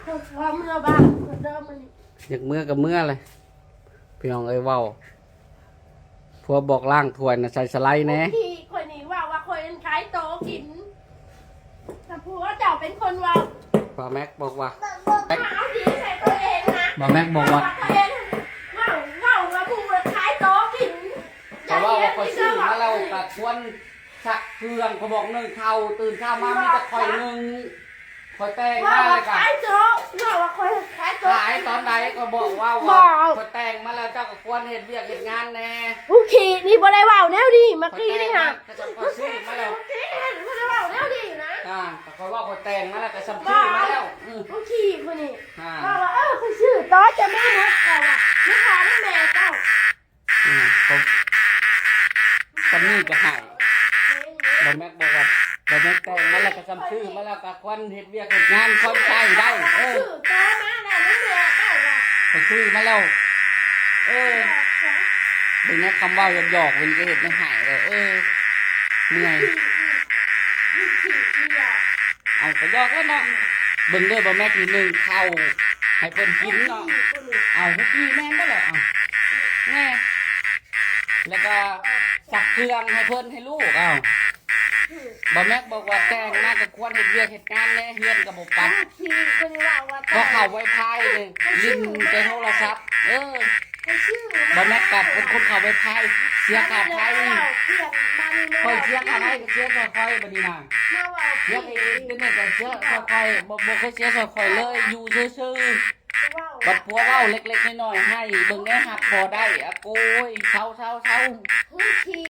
ວ່າເມືອບ້ານເດີມື້ນີ້ ຢາກເມືອກໍເມືອແຫຼະ ພີ່ນ້ອງເອີຍ ເວົ້າ ຜົວບອກລ້າງຖ້ວຍນະ ໃສ່ສະໄລແດ່. ໂອ້ຍ ຂ້ອຍນີ້ເວົ້າວ່າຂ້ອຍນັ້ນຂາຍໂຕກິນ ແຕ່ຜົວເຈົ້າເປັນຄົນເວົ້າ. ບ່າວແມັກບອກວ່າ ເອົາດີໃສ່ຕົວເອງນະ ບ່າວແມັກບອກວ່າ ເວົ້າ ເວົ້າວ່າຜູ້ຂາຍໂຕກິນ. ເຂົາເວົ້າວ່າຂ້ອຍຊື້ມາແລ້ວກໍຄວນຊັກເຄື່ອງ ຂ້ອຍບອກໜຶ້ງເຂົ້າ ຕື່ນເຊົ້າມາມີແຕ່ຂ້ອຍໜຶ້ງ ຂ້ອຍແຕ່ງມາແລ້ວກໍ ຂາຍໂຕ ເວົ້າວ່າຂ້ອຍຂາຍໂຕ ຂາຍຕອນໃດ ຂ້ອຍບອກ ເວົ້າວ່າຂ້ອຍແຕ່ງມາແລ້ວ ເຈົ້າກໍຄວນເຮັດວຽກເຮັດງານແດ່. ຜູ້ຂີ້ນີ້ບໍ່ໄດ້ເວົ້າແນວນີ້ ມາກີ້ນີ້ຫາ ຂ້ອຍແຕ່ງມາ ຂ້ອຍຊື້ມາແລ້ວ ຜູ້ຂີ້ນີ້ບໍ່ໄດ້ເວົ້າແນວນີ້ນະ. ອ່າ ຂ້ອຍເວົ້າຂ້ອຍແຕ່ງມາແລ້ວ ກໍຊ່ຳຊື້ມາແລ້ວ. ອືມ ຜູ້ຂີ້ຜູ້ນີ້ ອ່າ ເວົ້າວ່າ ເອີ ຂ້ອຍຊື້ຕໍ່ຈາກແມ່ເນາະ ເຈົ້າວ່າ ມາຂາຍນຳແມ່ເຈົ້າ. ອືມ ກໍ ກໍມີກໍໃຫ້ ບ່າວແມັກບອກວ່າ ບ່າວແມັກແຕ່ງມາແລ້ວກໍຊ່ຳຊື້ມາແລ້ວ ກໍຄວນເຮັດວຽກເຮັດງານ ຄວນໃຊ້ໄດ້. ເອີ ຊື້ຕໍ່ມາແລ້ວນຳແມ່ເຈົ້າວ່າ ຂ້ອຍຊື້ມາແລ້ວ. ເອີ ເບິ່ງແນວຄຳເວົ້າຫຍອກໆ ເພິ່ນກໍເຮັດໃຫ້ໃຫ້ເລີຍ. ເອີ ເມື່ອຍ ເອົາ ກໍຫຍອກແລ້ວເນາະ. ເບິ່ງເດີ ບ່າວແມັກນີ້ໜຶ້ງເຂົ້າໃຫ້ເພິ່ນກິນເນາະ. ເອົາ ຜູ້ຂີ້ແມ່ນບໍ່ແຫຼະ ເອົາ ແນ່ ແລ້ວກໍຊັກເຄື່ອງໃຫ້ເພິ່ນ ໃຫ້ລູກ. ເອົາ ບ່າວແມັກບອກວ່າແຕ່ງມາກໍຄວນເຮັດວຽກເຮັດງານແດ່ ເຮືອນກໍບໍ່ປັດ ເພາະເຂົ້າໄວຟາຍເດ້ ຫຼິ້ນແຕ່ໂທລະສັບ. ເອີ ບ່າວແມັກກໍເປັນຄົນເຂົ້າໄວຟາຍ ເສຍຄ່າໄຟ. ຂ້ອຍເສຍຄ່າໄຟກໍເສຍຊ່ອຍຂ້ອຍ ບັດນີ້ນະ ເສຍຄ່າອິນເຕີເນັດກໍເສຍຊ່ອຍຂ້ອຍ ບໍ່ ບໍ່ເຄີຍເສຍຊ່ອຍຂ້ອຍເລີຍ ຢູ່ຊື່ໆ. ບັດຜົວເວົ້າເລັກໆນ້ອຍໆໃຫ້ ເບິ່ງແດ່ ຮັກບໍ່ໄດ້. ອາ ໂກຍ ເຊົາໆໆ.